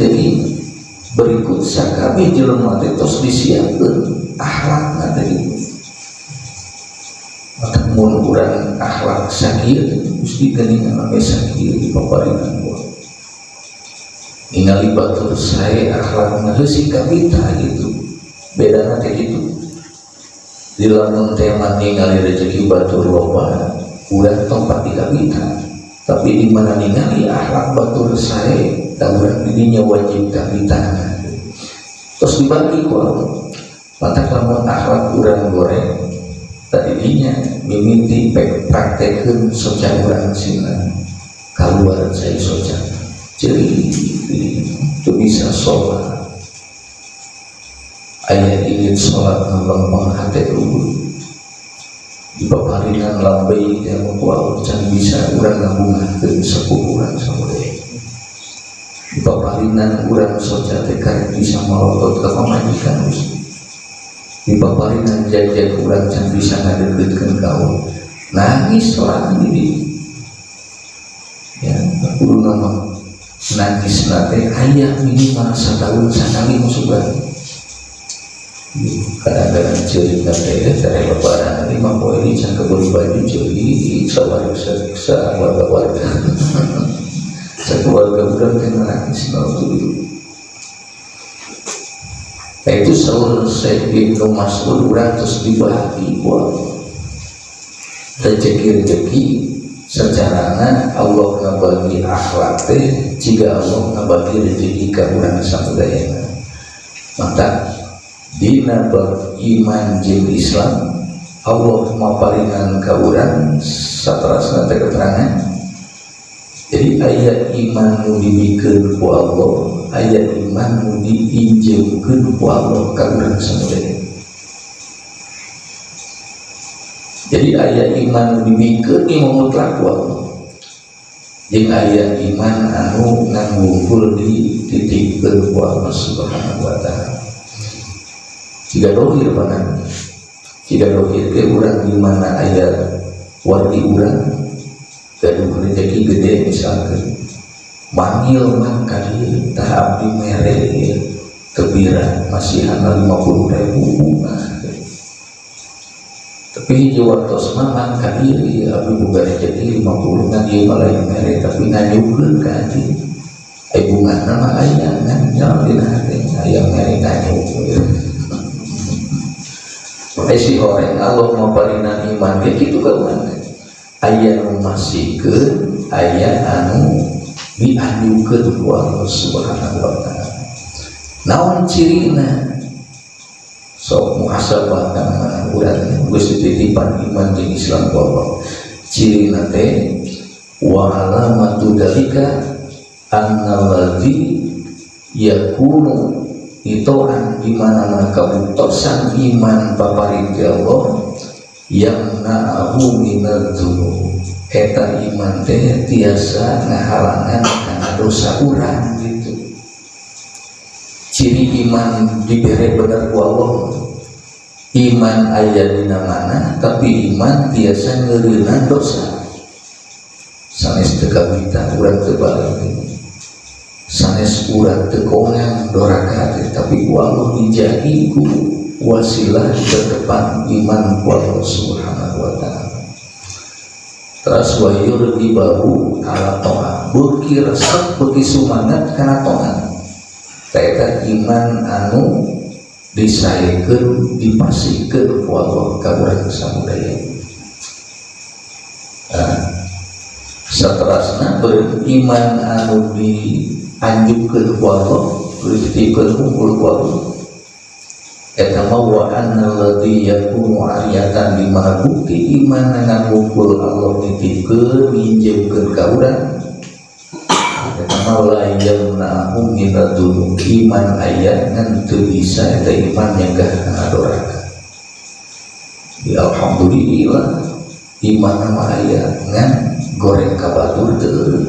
Jadi berikut sakabeh jelema teh tos disiapkeun akhlakna teh gitu. Maka mun urang akhlak sakieu mesti geuningan ame sakieu di paparinan gua. Ningali batur sae akhlakna heuh kabita gitu. Bedana teh gitu. Di lamun tema ningali rezeki batur loba, urang tempat di kabita. Tapi di mana ningali akhlak batur sae, da urang didinya wajib kabitana. Terus dibagi ku Allah. Matak lamun akhlak urang goreng, tadinya mimiti praktekeun soca urang sina keluar cai soca ceri itu bisa sholat aya ingin sholat ngelempeng hati luhur di paparinan lambai yang ku can bisa urang ngabungahkeun sepuh urang samudaya. Di paparinan urang soca teh karek bisa malotot ka pamajikan. Di paparinan jajan urang can bisa ngadeukeukeun ka Allah, nangis sorangan di ya kudu nama nangis nate aya minimal setahun sekali musibah. Kadang-kadang ceurik teh dari lebaran ini mah poe ini can kebeli baju, ceurik sawarga warga-warga sekeluarga urang teh nangis itu. Nah, itu saur Syekh Ibnu Mas'ud, urang terus dibagi buat rezeki-rezeki secarana Allah ngabagi akhlak teh jika Allah ngabagi rezeki ka urang samudayana. Maka dina bab iman jeung Islam Allah maparinan ka urang saterasna teh keterangan. Jadi aya iman nu dibikeun ku Allah, aya iman nu diinjeumkeun ku Allah ka urang samudaya. Jadi aya iman nu dibikeun iman mutlak ku Allah, jeung aya iman anu nganggungkul dititipkeun ku Allah Subhanahu wa Ta'ala. Jika dohir mana, jika dohir ke urang di mana aya wargi urang gaduh rezeki gede misalkan, manggil mah ka dieu tah, abdi mere tebira masihan 50 ribu bunga. Tapi hiji waktos mah mang ka dieu ieu abdi boga rezeki 50, ngan ieu mah lain mere tapi nganyukeun ka anjeun. Ai bungana mah aya, ngan nyawa dina hate aya mere nganyuk. Ai si horeng Allah maparinan iman ge kitu ka urang, aya nu masihkeun, aya anu dianyukeun ku Allah Subhanahu wa Ta'ala. Naon cirina? Sok muhasabah kana mana urang geus dititipan iman jeung Islam ku Allah. Cirina teh wa alamatu dalika annalladzi yakunu itoan, di mana-mana kabuktosan iman paparin ti Allah yang na'ahu minadz dzunub, eta iman teh tiasa ngahalangan kana dosa urang gitu. Ciri iman dibere bener ku Allah, iman aya dina mana tapi iman tiasa ngeureunnan dosa. Sanes teu kabita urang teu balik, sanes urang teu kongang doraka, tapi ku Allah dijagi ku wasilah depan iman ku Allah Subhanahu wa Ta'ala. Terus wa yurghibahu ala ta'ah, beuki resep, beuki sumangat kana taat. Eta iman anu disaekeun, dipasihkeun ku Allah ka urang samudaya. Nah, saterasna beriman anu dianjukkeun ku Allah, dititipkeun kumpul ku Allah, eta mah wa annalladzi yakunu ariyatan, di mana bukti iman ngumpul Allah nitipkeun, nginjeumkeun ka urang, eta mah la yamna'u minadzunub, iman aya ngan teu bisa eta iman nyegah kana doraka. Ya, alhamdulillah iman mah aya ngan goreng ka batur teu.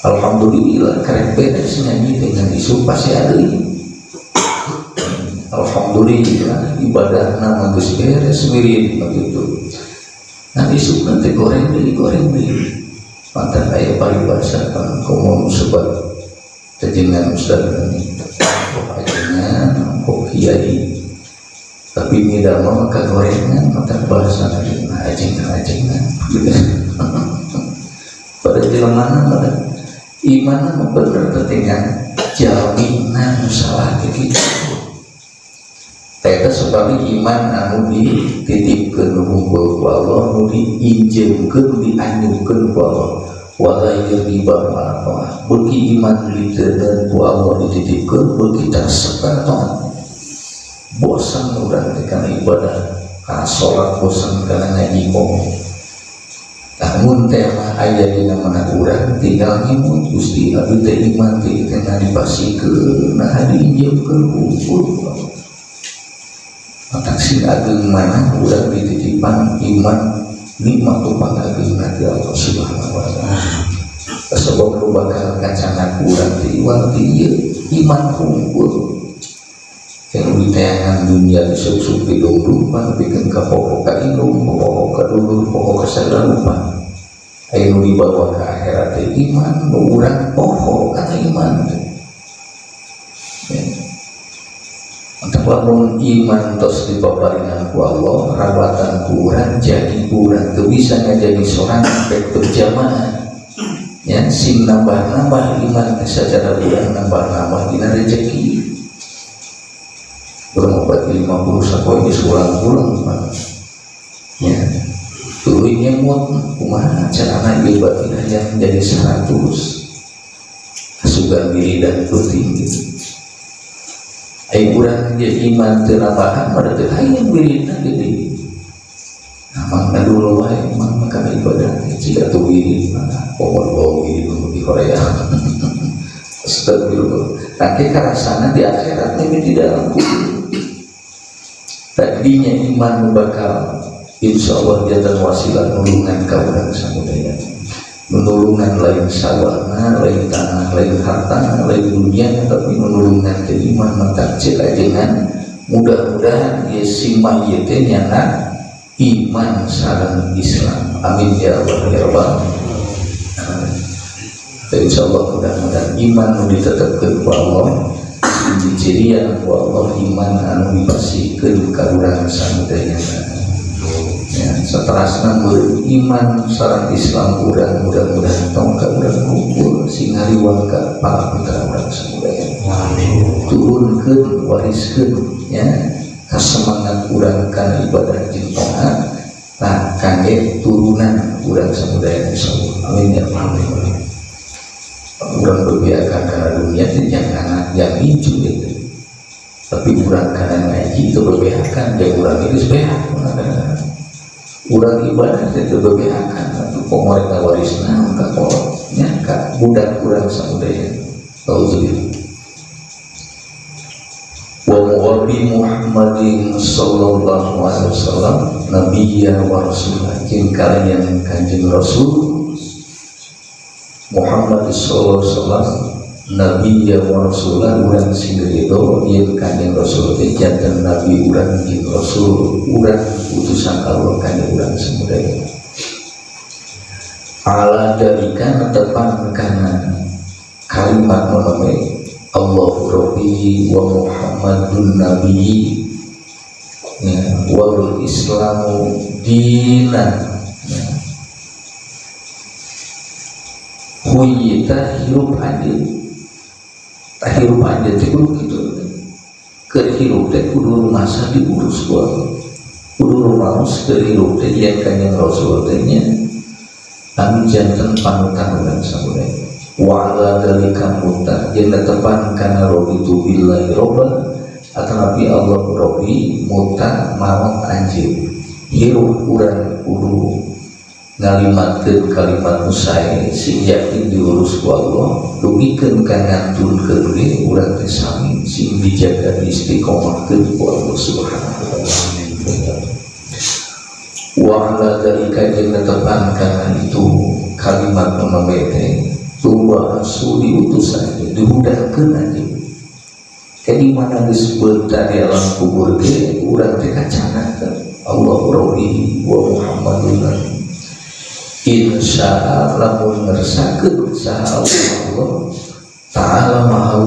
Alhamdulillah karek beres nyanyi dengan isu pasti ada. Alhamdulillah ibadah nama geus beres wirid begitu. Nanti isuk nanti goreng deui, goreng deui. Pantan aya paribasa kan komo sebat Ajengan ustaz ini, oh ajengan, oh kiai, tapi tidak mau kagorengan mata bahasa nah ajengan ajengan gitu. Pada mana pada iman mah bener ketinggalan jaminan salah gitu. Eta sebab iman anu dititipkeun hungkul ku Allah, nu diinjeumkeun, dianyukeun ku Allah, wala yurghiba wala ta'ah. Beuki iman diteundeun ku Allah, dititipkeun, beuki resep kana taat. Bosan urang teh kana ibadah, kana salat, bosan kana ngaji komo. Namun teh mah aya dina mana urang tinggal ngemut, Gusti, abdi teh iman teh teh dipasikeun, nah diinjeumkeun hungkul ku Allah. Matak sing ageng mana urang dititipan iman, nikmat pangageng ti Allah Subhanahu wa Ta'ala. Sebab nu bakal kacandak urang teh iwal ti ieu iman hungkul. Yang ditayangan dunia disuk-suk di dongdung pikeun ka poho ka indung, poho ka dulur, poho ka sagala rupa. Aya nu dibawa ka akhirat teh iman, nu urang poho kana iman teh. Ya. Untuk lamun iman tos dipaparinan ku Allah, rawatan ku urang jadi urang teu bisa ngajadi sorangan, rek berjamaah. Ya, sing nambah-nambah iman teh secara urang nambah-nambah dina rezeki. Urang obat 50 sapoe geus ulang-ulang, Pak. Ya. Tuluy ngemut kumaha carana ieu batin yang jadi 100. Asugan wiridan penting gitu. Ayo urang jadi iman teu nambahan pada teu hayang wiridna gede. Nah, mangga dulu wae mah maka ibadah jika tuh wirid mah pokok bawa wirid nu di Korea. Astagfirullah. Nanti karasana di akhirat ini di dalam kubur. Tadinya iman bakal insya Allah janten wasilah nulungan ka urang samudaya. Nulungan lain sawahna, lain tanah, lain harta, lain dunia, tapi nulungan ke iman. Maka cek ajengan mudah-mudahan ya si mayit teh nyana iman sareng Islam. Amin ya Allah ya Rabbal alamin. Insya Allah mudah-mudahan iman nu ditetapkeun ku Allah, dicirian ku Allah, iman anu dipasihkeun ka urang samudayana. Ya, seterusnya beriman sareng Islam urang mudah-mudahan tong ka urang kumpul sing ngariwang ka para putra urang samudayana. Turunkeun, wariskeun ya kasemangat urang kana ibadah jeung taat, tah kangge turunan urang samudayana, insyaallah. Amin ya rabbal alamin. Urang berbiakan karena dunia itu jangan anak yang incu gitu, tapi urang karena ngaji itu berbeakan, yang urang itu beak, urang ibadah itu berbeakan atau pemerintah warisna ka kolotnya ka budak urang samudaya. Auzubillah. Wa muwabi Muhammadin sallallahu alaihi wasallam nabiyya wa rasulah, jeung kalian Kanjeng Rasul Muhammad sallallahu alaihi wasallam nabiyya wa rasulah, urang sing ridho yen Kanjeng Rasul teh janten nabi urang jeung rasul urang, utusan Allah kangge urang samudaya. Ala dalika tepan kana kalimat menome Allahu Rabbi wa Muhammadun Nabi ya, wal Islamu dinan ya. Huyita hirup anjeun, tah hirup anjeun teh kudu kitu. Keur hirup teh kudu rumasa diurus ku Allah, kudu rumaos keur hirup teh yen Kanjeng Rasul teh nya anu janten panutan urang samudaya. Wa ala dalika muta jeung tepan kana raditu billahi robban atanapi Allah Rabbi muta maot anjeun. Hirup urang kudu ngalimatkeun kalimat nu sae sing yakin diurus ku Allah, dugikeun ka ngantunkeun ge urang teh sami sing dijaga, istiqomahkeun ku Allah Subhanahu wa Ta'ala. Wa ala dalika jeung tepan kana itu kalimat nu teh tuba asu diutus aja, dihudangkeun aja. Kayak di mana geus beunta di alam kubur ge urang teh kacanakeun Allah Rabbi wa Muhammadun Nabi. Insya lamun ngersakeun saha Allah, Ta'ala Maha